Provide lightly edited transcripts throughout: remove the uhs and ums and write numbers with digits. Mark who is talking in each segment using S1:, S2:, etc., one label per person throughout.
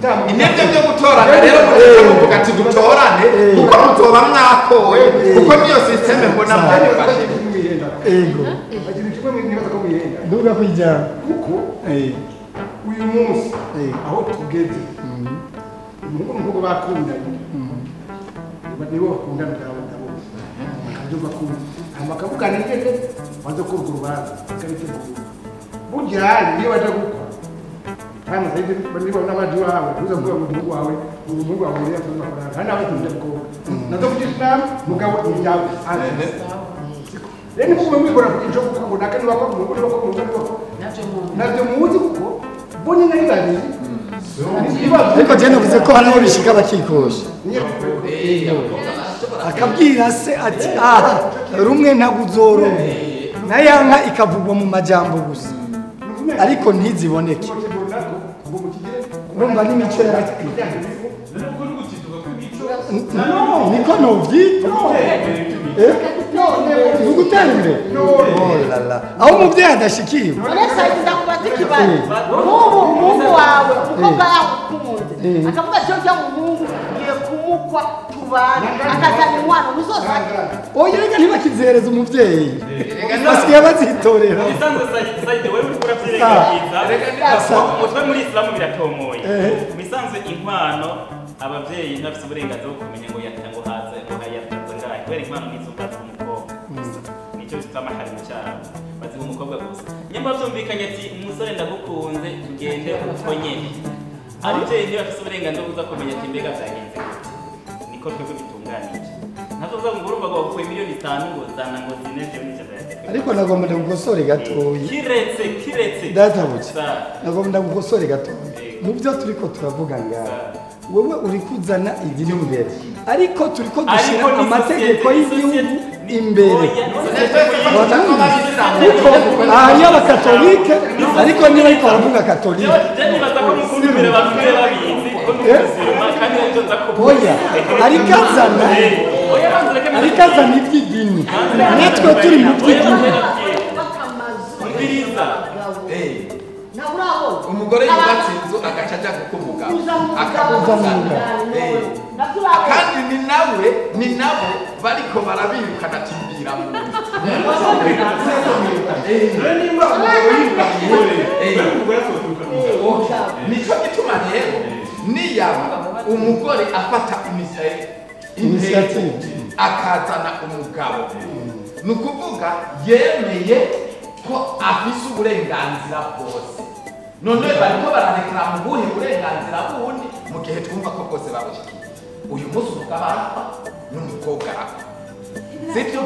S1: Inebyo byo gutorana rero muvuga ati dutorane kuko muzoba mwakoye kuko niyo systeme mbona mwabifashe.
S2: Ego. Nduga kwijana
S3: kuko uyu munsi aho tugeze umuhungu n'umukobwa bakundanye nibo bakundana ndabo bakabyumva kumwe hama bakavugana ingene baza kurwa urubanza bakabitegura burya niyo baja gukwa niba n'abaji wawe uza kuvuga ngo umuhungu wawe umuhungu wawe yari yatanze amafaranga kandi nawe tuzi mukobwa nazo kugira inama mugabo ibyawe rero niba mwikora ku cyo kuko ngo naka niba ko umuhungu niba ko umuhungu niba ko navyo muzi kuko bo nyine ari babiri.
S2: Ariko je navuze ko hariho bishika bakikosha akabwira se ati aha rumwe ntabwo na yanka ikavugwa mu majambo gusa ariko ntiziboneke. Urumva n'imico yacu niko novyita ugutera imbere. Aho umuvyeyi adashikiwe
S4: ndakubaza ikibazo nk'ubu umuhungu wawe umukobwa yagukunze akavuga ati ujya mu muhungu ngiye kumukwa tubana akazana inkwano ntuzosake.
S2: Oya reka ntibakizereza umuvyeyi basigaye bazitorera.
S5: Saide wewe uriko uravyirengagiza umutwe muri Islamu biratomoye. Misanzwe inkwano abavyeyi ntafise uburenganzira bwo kumenya ngo yatanga ngo haze ngo hayatanze ngahe kubera inkwano nizo umukobwa nicyo bitwa amahari mu cyaro baziha umukobwa gusa. Nyamba byumvikanye ati umusore ndagukunze tugende uko nyene abavyeyi ntibafise uburenganzira bwo kuza kumenya ati mbega byagenze gute niko twebwe bitunganije ntabwo uza ngo urumva ngo bagukuye 5 miliyoni ngo zana ngo zine jewe n'icyo ndayateka.
S2: Ariko nagomba ndagukosore gatoyi
S5: kiretse
S2: databuke nagomba ndagukosore gatoyi mu byo turiko turavuga ngaha wewe uri kuzana ibiri imbere ariko turiko dushira amategeko y'igihugu imbere kuko ahari abakatolike ariko niba ariko baravuga katolike oya arikazana iby'idini natwe turi mu by'idini.
S1: Umugore yubatse inzu agaca ajya kukuvuga akamuzana kandi ni nawe bariko barabirukana timbira mu nico gituma rero niyaba umugore afata initiative akazana umugabo ni ukuvuga yemeye ko afise uburenganzira bwose. None bariko bararekera mu buhe burenganzira bundi mu gihe twumva ko bwose babushikiye. Uyu munsi umugabo arapfa n'umukobwa arapfa sibyo?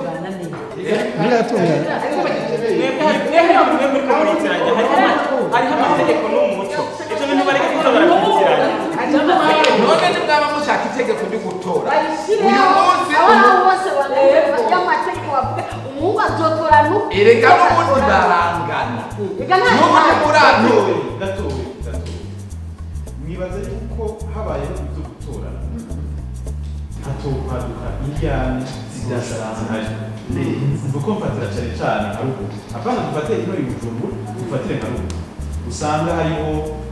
S5: Hariho amategeko n'umuco ivyo bintu bareke kuza barabyitiranya.
S1: None nimwaba mushaka itegeko ryo gutora uyu munsi
S4: abantu bose y'amategeko bavuga umuhungu azotora n'uko
S1: erega n'ubundi barangana n'ubundi muratowe
S6: gatowe. Mwibaza yuko habayeho ibyo gutora hatokwaduka indyane zidasanzwe kuko mfatira cyane cyane nka ruguru apana dufate ino i Bujumbura dufatire nka ruguru usanga hariho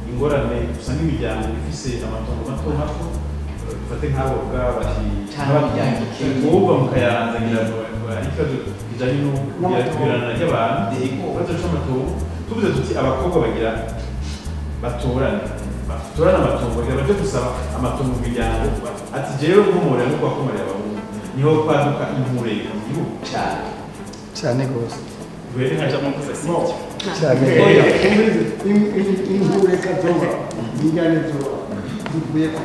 S6: ingorane usanga imiryango ifise amatongo mato mato dufate nk'abo bw'abati uva mu Kayanza ngira ngo ari ikibazo kijanye n'igurana ry'abantu ikibazo c'amatongo tuvuze tuti abakobwa bagira batorane batorana amatongo bagira baje gusaba amatongo mu miryango ati jewe nkomorera no kwakomorera abahungu niho kwaduka inkureka mu gihugu
S1: cyane
S2: cyane gose
S3: cyane inkureka zoba n'injyane zoba zivuye ku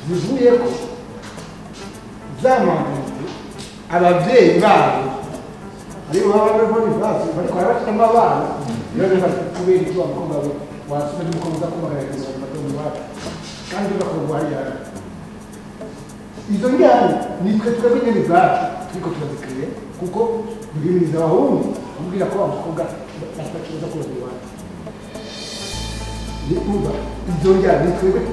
S3: zivuye ko zamanutse ababyeyi babo aribo baba bari bariko barabashiramo abana rero bari kubera icyo abakobwa wasubiza n'umukobwa uza kubagaragariza amatongo iwacu kandi bakorwa hariya izo njyane nitwe twebwe nyene ubwacu turiko turazikiriye kuko duhimiriza abahungu kubwira ko abakobwa batakibaza kubaza iwacu ni uba izo njyane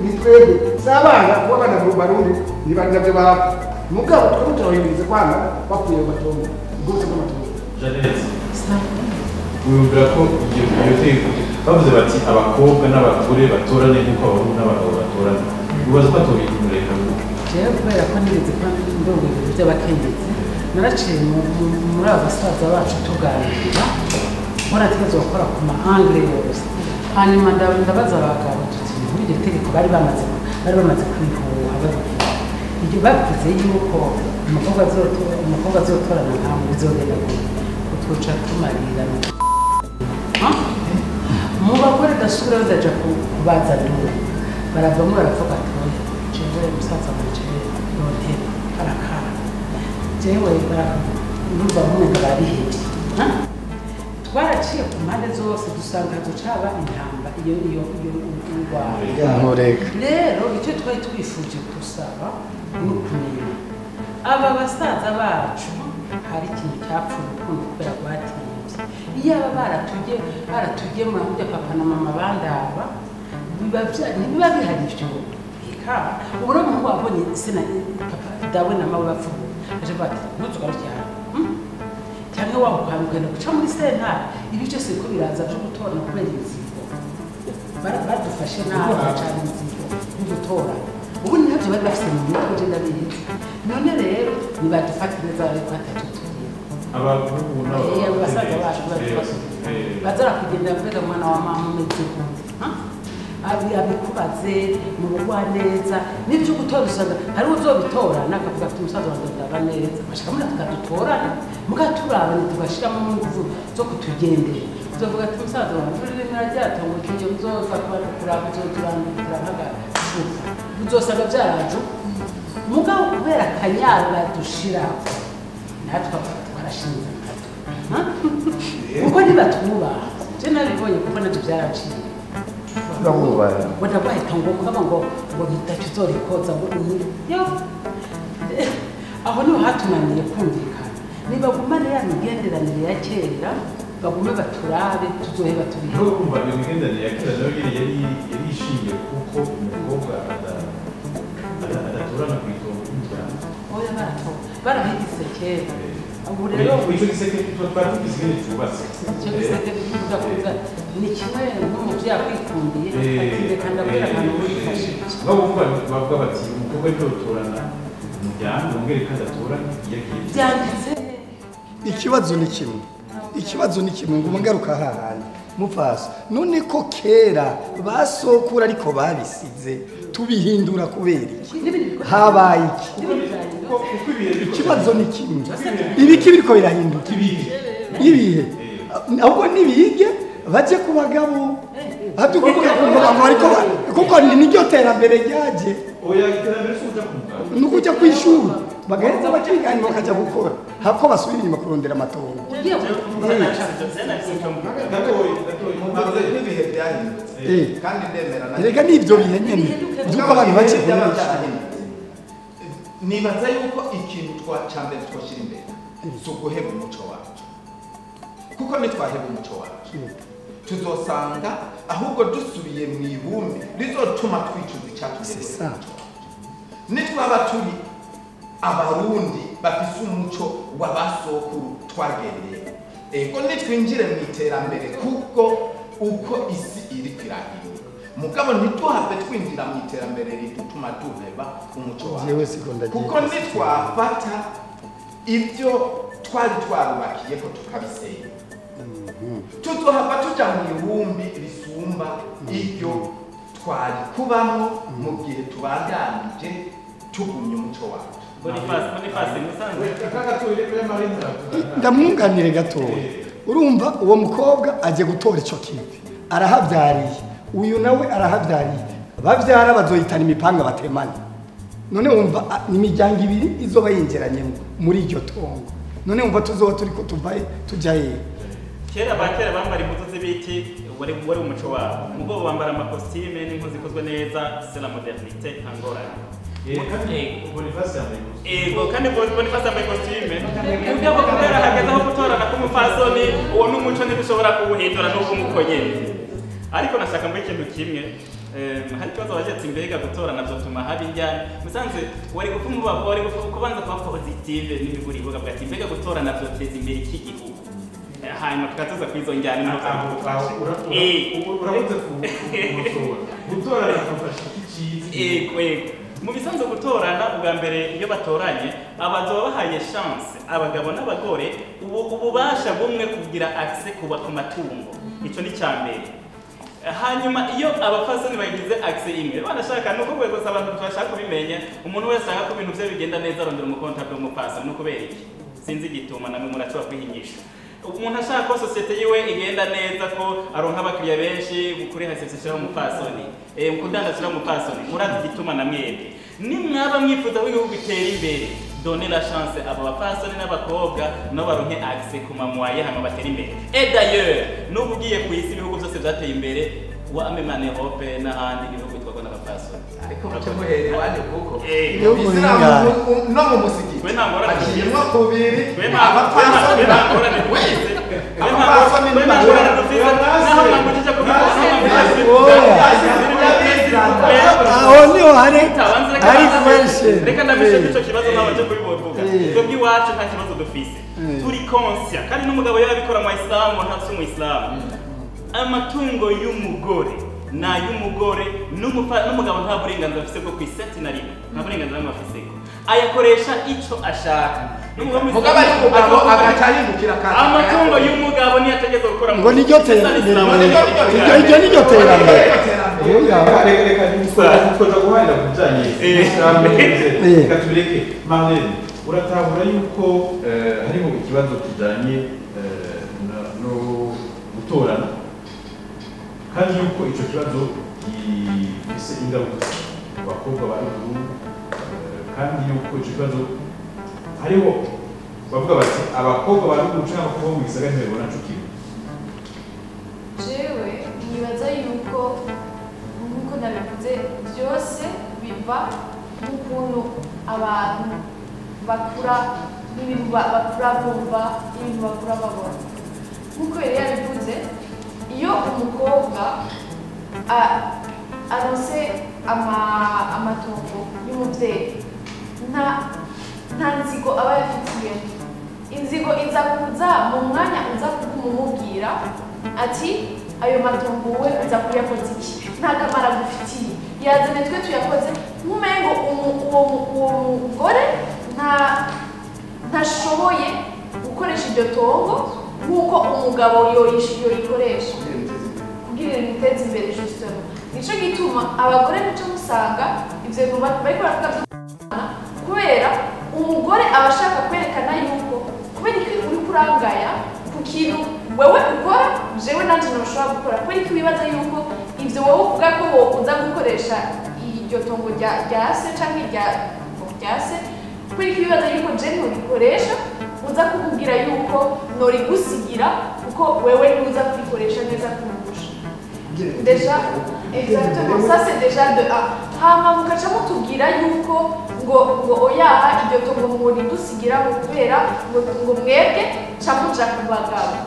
S3: ni twebwe si abana kuba abana mu Barundi ni navyo bapfa mugabo twebwe turabahimiriza kwana bapfuye mu matongo ubwose bw'amatongo.
S6: Jeannette Wiyumvira ko iyo tegeko bavuze bati abakobwa n'abagore batorane nk'uko abahungu n'abagabo batorane, ubaza ko atobihindura ngo
S7: jewe kubera ko nigeze kuba ndongo ibintu by'abakenyezi, naraciye muri aba basaza bacu tuganira, murategerezwa gukora ku ma angle yose. Hanyuma ndabaza abagabo tuti muri iryo tegeko bari bamaze kwihuha babivuga, iryo bavuze yuko umukobwa azotorana ntabwo bizogenda gute, twoca tumarirana mu bagore dasubira badaja kubaza nduru, baravamo baravuga ati oya jewe musaza wanje nonteba barakara, jewe ndumva mumenga barabihevye. Twaraciye ku mpande zose dusanga hazoca intamba iyo iyo iyo
S2: ntureka.
S7: Rero icyo twari twifuje gusaba ni ukumenya aba basaza bacu hari ikintu cyapfuye urukundo kubera rwatinze. Iyo aba baratugemura burya papa na mama bandaba biba bihari ivyo eka ubu rero umuhungu wabonye se na papa dawe na mawe bapfuye aje bati ntuzugaruke hano cyangwa waba ukagenda guca muri sentare, ibi byose biriko biraza byo gutorana kubera inzigo. Badufashe nabi cyane inzigo yo gutorana, ubu ntabyo bari bafise mu mutwe je ndabizi. None rero nibadufate neza bariko batatutuye
S6: abahungu
S7: n'abasaza bacu bazara kugenda mbega mwana wa mama umeze gute, abikubaze mu bugwaneza n'ibyo gutora usanga hari uzobitorana akavuga ati umusaza wanjye ndaba neza, bashaka muna tukadutorana mugaturabana tugashiramo ingufu zo kutugendera, tuzovuga ati umusaza wanjye uri ryatongo kiyo uzoza kuraba uzoturangura uzosanga byaraje mugabo kubera akanyaro badushiraho natwe twarashinze kuko ntibatwubaha. Je nabibonye kuko nabyo byaraciye ngo ndagwahita ngo mugabo ngo ntacyo uzorikoza ngo yo aho niho hatunaniye kumvikana. Nibagumane ya migenderanire ya kera, bagume baturabe tuzoheba tubihe.
S6: Urumva iyo migenderanire ya kera nayo yari ishingiye kuko umukobwa adatorana ku itongo ry'umuryango.
S7: Oya barahigize kera. Ubu rero
S6: icyo giseke twari tugize ingene cyubatse,
S7: icyo giseke tuvuga kuvuga ni kimwe n'umuvyeyi akwikundiye ati reka ndabwira akantu wifashije.
S6: Bavuga bati umukobwa ariko yotorana umuryango wongere kandi atorane iyo agiye.
S7: Byanditse.
S2: Ikibazo ni kimwe, ikibazo ni kimwe ngo ngaruka hahandi mupfasa none ko kera basokura ariko babisize tubihindura kubera iki? Habaye iki? Ikibazo ni kimwe, ibiki biriko birahinduka ibihe ahubwo nibige baje ku bagabo badukuvuga ku ngo ariko kuko niryo terambere ryaje.
S6: Oya iterambere si ukuja ku mugabo,
S2: ni ukuja kw'ishuri bagaheza bakiganya bakaja gukora hako basubira inyuma kurondera amatongo.
S1: N'ibihe byahindutse kandi ndemera
S2: erega n'ibyo bihe nyene by'uko abantu baciye
S1: byarahindutse. Nibaza yuko ikintu cya mbere twashyira imbere si uguheba umuco wacu, kuko nitwaheba umuco wacu tuzosanga ahubwo dusubiye mu ibumbi rizotuma twicuza icyatugeze. Nitwaba turi abarundi bafise umuco w'abasokuru twagendeye, ego nitwinjire mu iterambere kuko uko isi iri kwirahinduka, mugabo ntituhave twinjira mu iterambere ridutuma duheba umuco wacu, kuko nitwafata ibyo twari twarubakiye ko tukabisenya tuzohava tuja mu ibumbi risumba iryo twari kubamo mu gihe tubandanije tugumye umuco wacu.
S2: Ndamwunganire gatoya. Urumva uwo mukobwa aje gutora ico kivi arahavyariye, uyu nawe arahavyariye, bavyara bazoyitana imipanga batemane. None wumva imiryango ibiri izoba yinjiranyemo muri iryo tongo, none wumva tuzoba turiko tuvaye tuja hehe?
S5: Kera bakera bambara impuzu z'ibiti wari umuco wabo, mugabo bambara amakositime n'impuzu zikozwe neza, c'est la modernité angorane. Ego kandi Boniface yambaye costume mugabo kubera hageze aho gutorana k'umupfasoni uwo n'umuco ntidushobora kuwuhindura n'ubwo umuko nyene. Ariko nashaka mvuge ikintu kimwe, hari ikibazo waje ati mbega gutorana vyotuma haba injyane. Musanze wari gupfa wari kubanza kuba positive n'imiburi ivuga ati mbega gutorana vyoteza imbere iki gihugu. Hanyuma tukatuza kwizo njyana niho
S6: urabuze kumusora gutorana kufasha iki
S5: yego yego. Mu bisanzwe gutorana ubwa mbere iyo batoranye abazoba bahaye chance abagabo n'abagore ububasha bumwe kugira access kuba ku matungo. Ico ni cyambere. Hanyuma iyo abafasoni bagize access imwe banashaka nuko rwego abantu twashaka kubimenya, umuntu wese ashaka ko ibintu bye bigenda neza arondera umukontabwe w'umupfasoni. Nuko kubera iki sinzi igituma namwe murashobora kwihinyisha. Umuntu ashaka ko societe yiwe igenda neza ko aronka abakiriya benshi kuri reception y'umupfasoni, kudandaza umupfasoni, murazi igituma na mwebwe nimwaba mwifuza ko igihugu gitera imbere, donner la chance abo bapfasoni n'abakobwa no baronke access ku mamwaye hama batera imbere. Et d'ailleurs n'ubu ugiye ku isi ibihugu byose byateye imbere wa amemane Europe n'ahandi ibihugu bitwarwa n'abapfasoni.
S1: Ariko muce muhere wanje kuko
S2: no mu musigiti
S5: we nta ngorane
S1: akiyimwa kubiri
S5: we abapfasoni nta ngorane
S1: abapfasoni
S2: aho niho hari question.
S5: Reka ndabishe ico kibazo nabanje kubivuga. Twebwe iwacu nta kibazo dufise, turi conscient kandi n'umugabo yabikora mu Islam nta mu Islam. Amatungo y'umugore na y'umugore n'umugabo nta burenganzira afise bwo kwiseti na rimwe, nta burenganzira afise ko ayakoresha ico ashaka.
S1: Mugabo ari umugabo agacahindukira kandi
S5: amatungo y'umugabo niyo ategeza gukora
S2: ngo niryo terambere, iryo niryo terambere.
S6: Reka twaza guharira ku bijanye reka tubireke. Marlene, uratahura yuko hariho ikibazo kijanye no gutorana kandi yuko ico kibazo gifise ingaruka ku bakobwa ba ruguru, kandi yuko ico kibazo hariho bavuga bati abakobwa ba ruguru canke abakobwa mu gisagara ntibabona ico kimwe.
S8: Jewe nibaza yuko nkuko nabivuze byose biva n'ukuntu abantu bakura n'ibintu bakura bumva n'ibintu bakura babona. Nkuko yari yabivuze, iyo umukobwa aronse amatongo y'umuvyeyi nta nzigo aba yafitiye. Inzigo iza kuza mu mwanya uza kumumubwira ati ayo matongo we uza kuyakoza iki, nta kamaro agufitiye, yazane twe tuyakoze. Nkumengo uwo mugore ntashoboye gukoresha iryo tongo nk'uko umugabo yorikoresha kugira rimuteze imbere justement. Nico gituma abagore nico musanga ivyo bintu bariko baravuga kubera umugore aba ashaka kwerekana yuko kubera iki uri kurangaya ku kintu wewe ukora jewe nanje ntushobora gukora, kubera iki wibaza yuko ivyo wowe uvuga ko uza gukoresha iryo tongo rya se canke rya se, kubera iki wibaza yuko je nturikoresha uza kukubwira yuko norigusigira kuko wewe ntuza kurikoresha neza kumurusha. Déjà, exactement, ça c'est déjà de 1. Hama mukaca mutubwira yuko ngo oyaha iryo tongo muridusigira ngo kubera ngo mwebwe ca muja ku bagabo.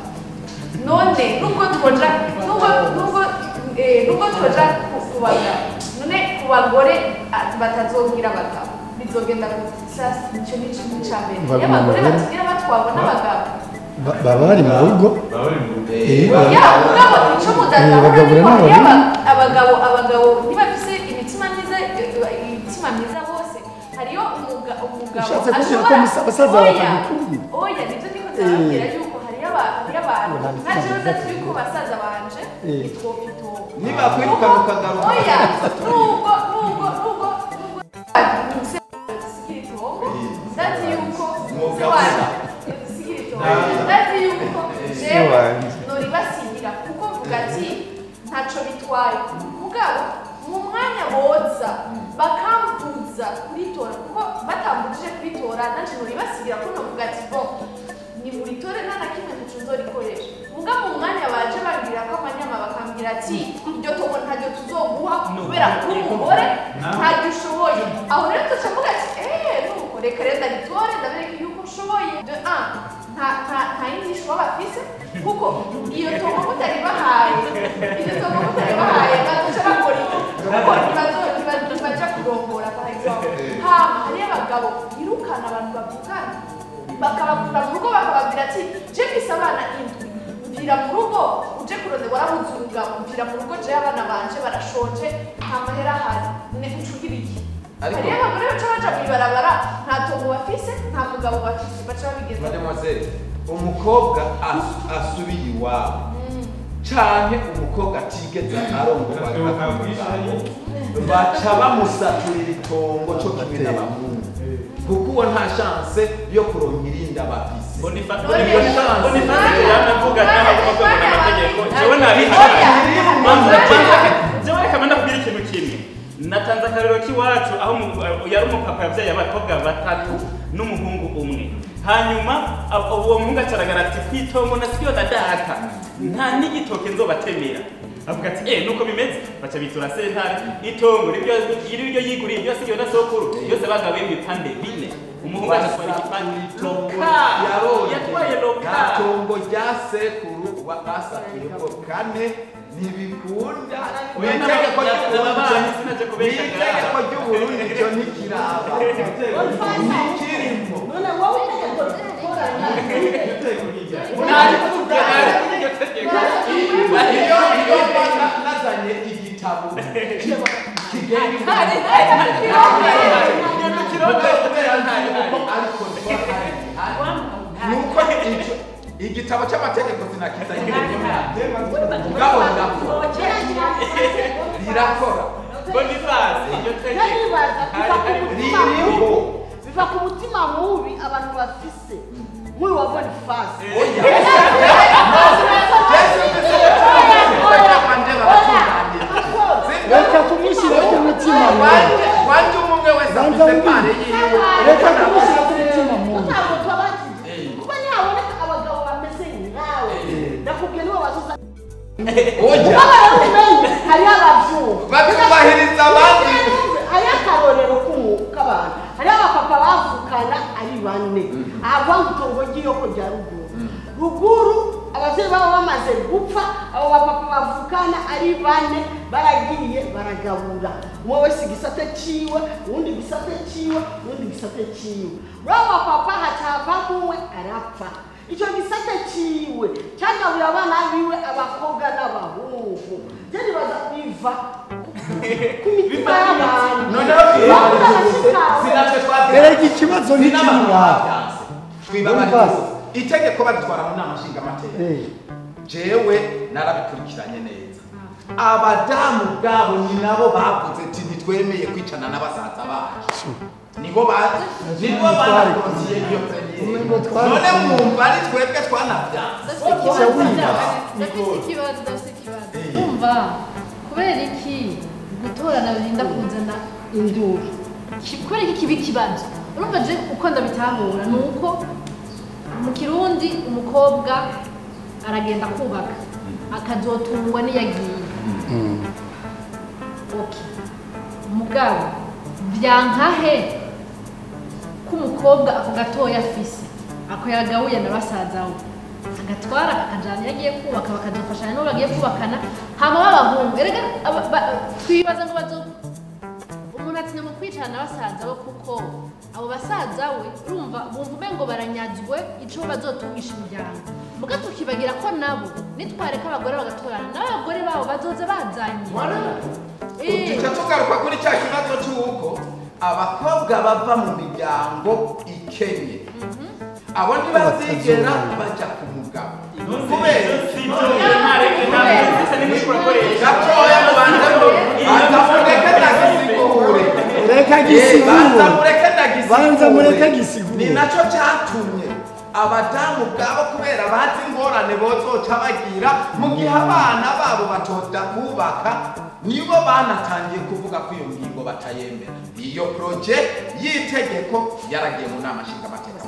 S8: None nubwo twoja nubwo twoja ku bagabo, none ku bagore batazobwira abagabo bizogenda gute? Ico ni ikintu ca mbere. Iyo abagore batugira batwagwa n'abagabo
S2: baba bari mu rugo,
S8: ya mugabo ico mudatahura abagabo ntibafise imitima myiza, imitima myiza bose. Hariyo umugabo
S2: ushatse kuvuga ko basaza batagukunda.
S8: Oya nivyo ndiko ndababwira yuko hariyo abantu nka jewe ndazi yuko basaza banje itwopito
S1: niba kwiruka mukagaruka.
S8: Oya nubwo ndazi yuko ndazi yuko jewe noribasigira kuko mvuga ati ntaco bitwaye. Mugabo mu mwanya boza bakambuza kuritora kuko batambujije kuritora nanje noribasigira ko novuga ati bon ni muritore nta na kimwe ntaco nzorikoresha. Mugabo mu mwanya baje bambwira ko amanyama bakambwira ati iryo tongo ntaryo tuzoguha kubera ko umugore ntaryo ushoboye. Aho rero tuca mvuga ati nuko reka rero ndaritore ndabereka yuko nshoboye. De 1 nta yindi shwa bafise kuko iyo tongo mutaribahaye, iryo tongo mutaribahaye bazoca bakora iki? Kuko ntibaja kurongora par exemple. Hama hariyo abagabo birukana abantu bavukana bakabakura mu rugo bakababwira ati je mfise abana indwi Mvira mu rugo uje kurondera warabuze umugabo, mvira mu rugo je abana banje barashonje, nta mahera ahari, none ucugira iki? Hariyo abagore baca baja mw'ibarabara, nta tongo bafise, nta mugabo bafise, baca babigenza.
S1: Mademoiselle, umukobwa asubiye iwabo canke umukobwa atigeze arongorwa baca bamusaturira itongo co kimwe n'abahungu, kuko uwo nta chance yo kuronka irinda bafise.
S5: Boniface yanavuga n'abavuga ngo n'amategeko jewe nabihakanye. Jewe reka manda kubwira ikintu kimwe. Natanze akarero k'iwacu aho yari umupapa yabyaye abakobwa batatu n'umuhungu umwe. Hanyuma uwo muhungu acaragara ati kwitongo nasiyo na data nta n'igitoke nzobatemera. Avuga ati nuko bimeze, baca bitura sentare itongo ribyo yiguriye byose iyo na sokuru byose bagabuye ibipande bine. Umuhungu atwara igipande loka yatwaye loka
S1: itongo rya sekuru basatuye ko kane ntibikunda. Itegeko ry'Uburundi ryo ntikiraba ntikirimo.
S4: None wowe itegeko rikorana
S1: iyo nazanye igitabo kigenga nuko igitabo cy'amategeko sinakizanye mugabo rirakora.
S5: Boniface iryo tegeko
S1: ririho
S4: biva ku mutima mubi abantu bafise nk'uyu wa Boniface.
S2: Reka kumushyira ku mutima mubi.
S1: Wanje umwe wese afise pare yiwe.
S2: Reka kumushyira ku mutima mubi.
S4: Ntabwo twabakije kuko ntihaboneka abagabo bameze nkawe. Ndakubwiye nibo bazoza.
S1: Oya.
S4: Hariho abavyumva
S1: batubahiriza abandi.
S4: Hariho akarorero k'abantu. Hariho abapapa bavukana ari bane. Ahavanga itongo ry'iyoko rya ruguru. Ruguru abavyeyi babo bamaze gupfa, abo bapapa bavukana ari bane baragiye baragabura. Umwe wese igisate ciwe, uwundi igisate ciwe, uwundi igisate ciwe. Rero bapapa haca umwe arapfa. Ico gisate ciwe cagabuye abana biwe abakobwa n'abahungu. Je nibaza biva ku mitima y'abantu.
S1: Noneho
S2: erega ikibazo ni kimwe.
S1: Twibabariye itegeko badutwara mu nama nshingamateka. Jewe narabikurikiranye neza. Abadamu bwabo ni nabo bavuze ati ntitwemeye kwicana n'abasaza bacu. Nibo banakonziye iyo premiere. None mwumva ari twebwe twanavyanse.
S9: Ndafise ikibazo. Umva kubera iki gutorana birinda kuzana induru? Kubera iki kiba ikibazo? Urumva je uko ndabitahura ni uko mu Kirundi umukobwa aragenda kubaka akazotungwa n'iyagiye. Okay. Mugabo byankahe ko umukobwa ako gatoya afise ako yagabuye na basaza we agatwara akajana yagiye kubaka bakazofashanya n'uwo bagiye kubakana hama b'abahungu. Erega twibaza ngo bazo umuntu atinya mu kwicarana na basaza we kuko abo basaza we urumva bumva umengo baranyazwe ico bazotungisha imiryango. Muga tukibagira ko nabo nitwareka abagore bagatorana n'abagore babo bazoza bazanye.
S1: Tuca tugaruka kuri cya kibazo cy'uko abakobwa bava mu miryango ikenye abo ntibazigera baja ku mugabo kubera gatoya banza mureke gisigure. Ni naco cyatumye abadamu bwabo kubera bazi ingorane bozoca bagira mu gihe abana babo batoda kubaka, nibo banatangiye kuvuga ko iyo ngingo batayemera. Iyo projet y'itegeko yaragiye mu nama nshingamateka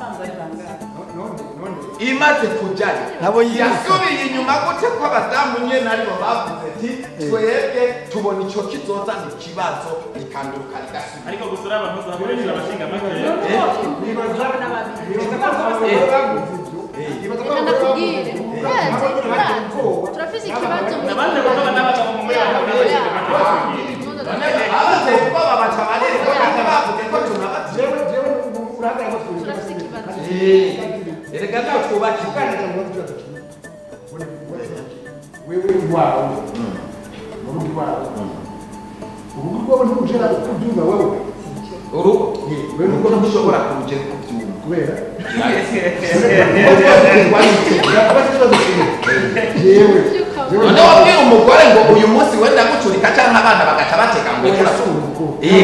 S1: imaze kujayo yasubiye inyuma gute ko abadamu nyene aribo bavuze ati twebwe tubona ico kizozana ikibazo rikanduruka rigasubira.
S5: Ariko gusura abantu bakoresha abashingamateka
S9: Nakubwire turafise ikibazo
S5: n'abandi bagabo n'abagabo mu muri
S9: turafise ikibazo.
S1: Erega twubaka
S3: iwawe mu rugo iwawe urugo rwawe nturugera uko ubyumva wewe
S1: urugo urugo ntushobora kurugera uko ubyumva
S3: kubera
S1: none wabwira umugore ngo uyu munsi wenda gucurika cyangwa abana bagaca bateka ngo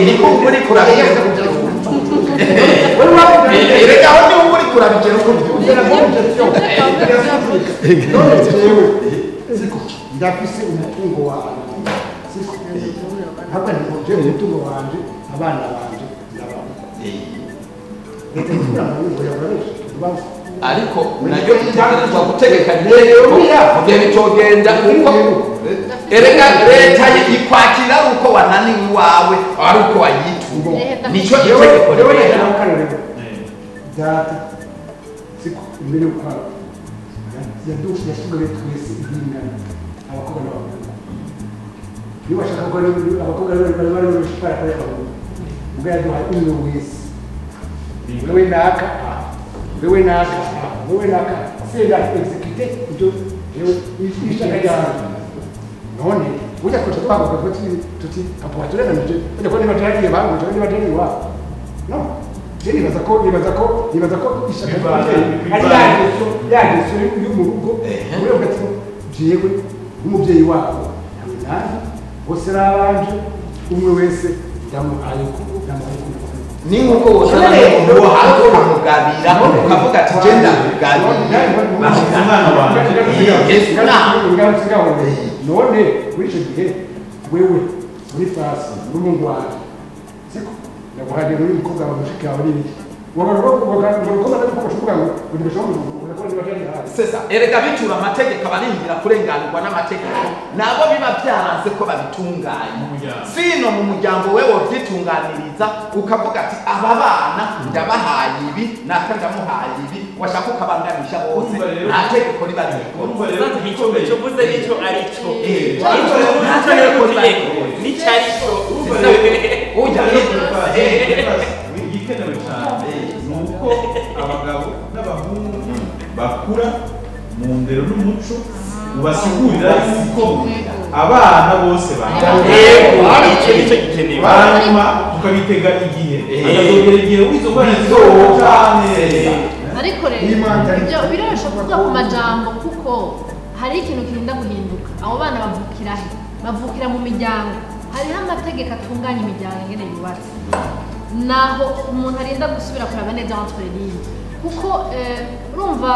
S1: niko uri kurabigera erega aho niho uri kurabigera uko ubyumva
S3: none jewe siko ndafise umutungo wawe siko ntabwo ndi umutungo wanje abana banje ndabaho leta ikura mu ngo
S1: ariko nayo itegerezwa gutegeka mu gihe bitogenda uko erega leta ikwakira ari uko wananiwe iwawe ari uko wayituye nicyo itegeko rero
S3: data siko imbere y'ukwabo yasugaye twese ibingana abakobwa n'abahungu iyo bashaka ko abakobwa bari bari bari abahungu ubwo yaduhaye umwe wese wewe naka wewe naka wewe naka c'est la exécuter ibyo yewe ishaka ryawe none ujya kuca twavuga tuti papa waturenganije ujya kubona niba turagiye bangu cyangwa niba turagiye iwabo no je nibaza ko ishaka ry'umubyeyi ari yangeso yo mu rugo uravuga ati jewe nk'umubyeyi wabo nawe nanjye bose n'abanje umwe wese ndamuhaye
S1: ni nkuko wosana n'umuntu wo hanze ukamugabira ukavuga ati je ndakugabira
S6: umwana wanjye
S3: none muri icyo gihe wewe muri fasi n'umuhungu wanjye siko ndaguhaye muri mukobwa wawe mushiki wawe n'ibiki
S1: sesa erega bitura amategeko abarindira kurenganurwa n'amategeko nabo biba byaranze ko babitunganya sino mu muryango wewe wovyitunganiriza ukavuga ati aba bana ndabahaye ibi naka ndamuhaye ibi washaka ukabanganisha bose nta tegeko riba ririko
S5: icyo mvuze nicyo ari cyo nicyo ari cyo
S6: igikenewe cyane ni uko abagabo n'abahungu bakura mu ndero n'umuco ubasigurira yuko abana bose bangana hanyuma tukabitega igihe akazongera igihe wizo ngorane cyane
S9: ariko rero ibyo biroroshye kuvuga ku majambo kuko hari ikintu kirinda guhinduka abo bana bavukira he bavukira mu miryango hariho amategeko atunganya imiryango ingene yubatse naho umuntu arinda gusubira kuraba neza entre lignes kuko urumva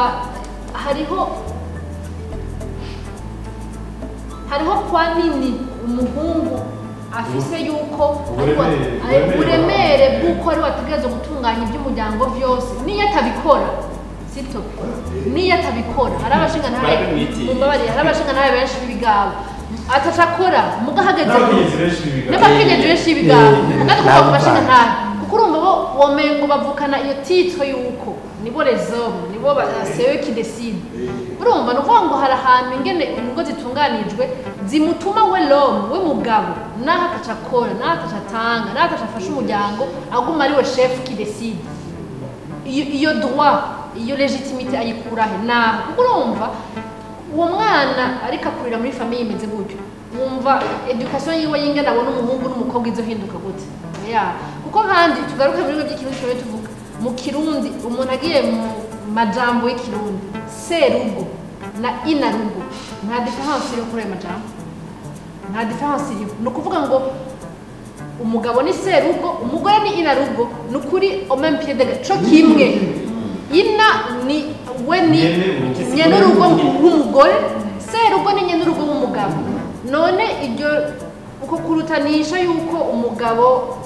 S9: hariho kwa nini umuhungu afise yuko uburemere bw'uko ari wategerezwa gutunganya iby'umuryango byose niyo atabikora sito niyo atabikora hari abashinga ntabe benshi b'ibigabo atashakora mugahagaze n'abakenyezi benshi b'ibigabo mugadukuva ku bashinga ntabe kuko urumva bo womengo bavukana iyo titre yuko nibo les hommes nibo c'est eux qui décident urumva ni ukuvuga ngo hari ahantu ingene ingo zitunganijwe zimutuma we l'homme we mugabo naho ataca akora naho ataca atanga naho ataca afasha umuryango aguma ari we chef qui décide iyo droit iyo légitimité ayikurahe naho kuko urumva uwo mwana ariko akurira muri famille imeze gutyo wumva education yiwe y'ingene abona umuhungu n'umukobwa izohinduka gute kuko kandi tugaruke muri bimwe by'ikirundi tuba tuvuga mu kirundi umuntu agiye mu majambo y'ikirundi serugo na inarugo nta différence iri kuri ayo majambo nta différence iriho ni ukuvuga ngo umugabo ni serugo umugore ni inarugo ni ukuri au même pied de co kimwe ina ni we ni nyenurugo w'umugore serugo ni nyenurugo w'umugabo none iryo uko kurutanisha yuko umugabo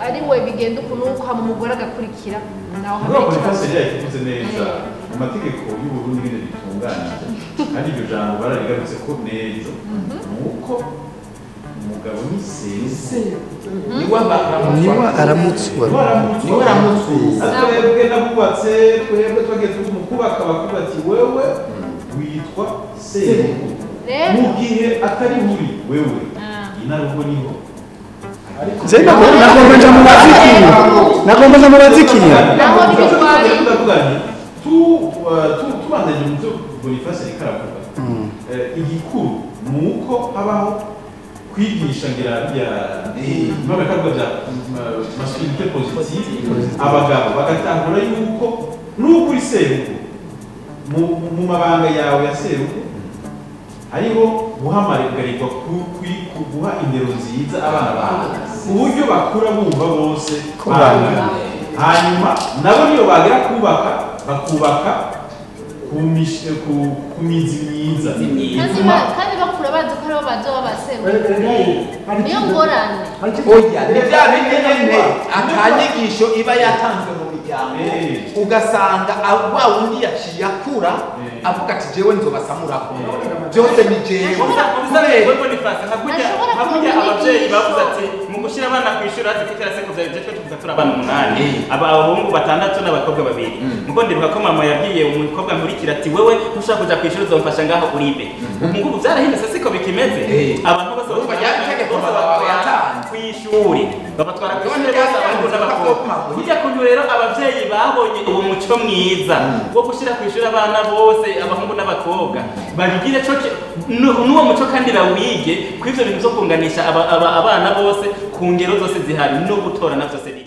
S9: ari we bigenda ukuntu uko hama umugore agakurikira naho
S6: habera ikibazo yakivuze neza mu mategeko y'u Burundi ngene bitunganije kandi iryo jambo bararigarutse ko neza nuko umugabo ni serugo
S2: niwe aramutswa
S6: niwe aramutswa twebwe n'abubatse twebwe twageze mu kubaka bakubati wewe witwa serugo mu gihe atari muri wewe inarugo niho
S2: Nagomba mubazikiye
S6: tubandanye mu byo Boniface ariko aravuga igikuru Nuko habaho kwigisha ngira bya n'abakorwa bya masculinité positive, abagabo bagatangura yuko nuko uri serugo mu mabanga yawe ya serugo hariho guhamarirwa guha indero nziza abana bawe uburyo bakura bumva bose bangana, hanyuma nabo niyo bagera kubaka bakubaka ku mizi myiza
S9: kandi bakura bazi ko aribo bazoba baserugo. Niyo ngorane.
S1: Oya, ni bya bindi nyene atanyigisho iba yatanzwe mu miryango, ugasanga wa wundi yaciye akura avuga ati jewe nzobasamurako byose ni jewe.
S5: Hakurya abavyeyi bavuze ati mu gushira abana kw'ishuri ati kera se kuvya ivyo twe tuvuga turi abana 8, abahungu 6 n'abakobwa 2. Muko ndibuka ko mama yabwiye umukobwa nkurikira ati wewe ntushaka kuja kw'ishuri uzomfasha ngaho uribe. Ubu vyarahindutse siko bikimeze, abantu bose kw'ishuri babatwara kw'ishuri bose abahungu n'abakobwa. Kujya kuntu rero abavyeyi babonye uwo muco mwiza wo gushira kw'ishuri abana bose abahungu n'abakobwa babigire co n'uwo muco kandi bawige kw'ivyo bintu vyo kunganisha abana bose ku ngero zose zihari no gutorana vyose.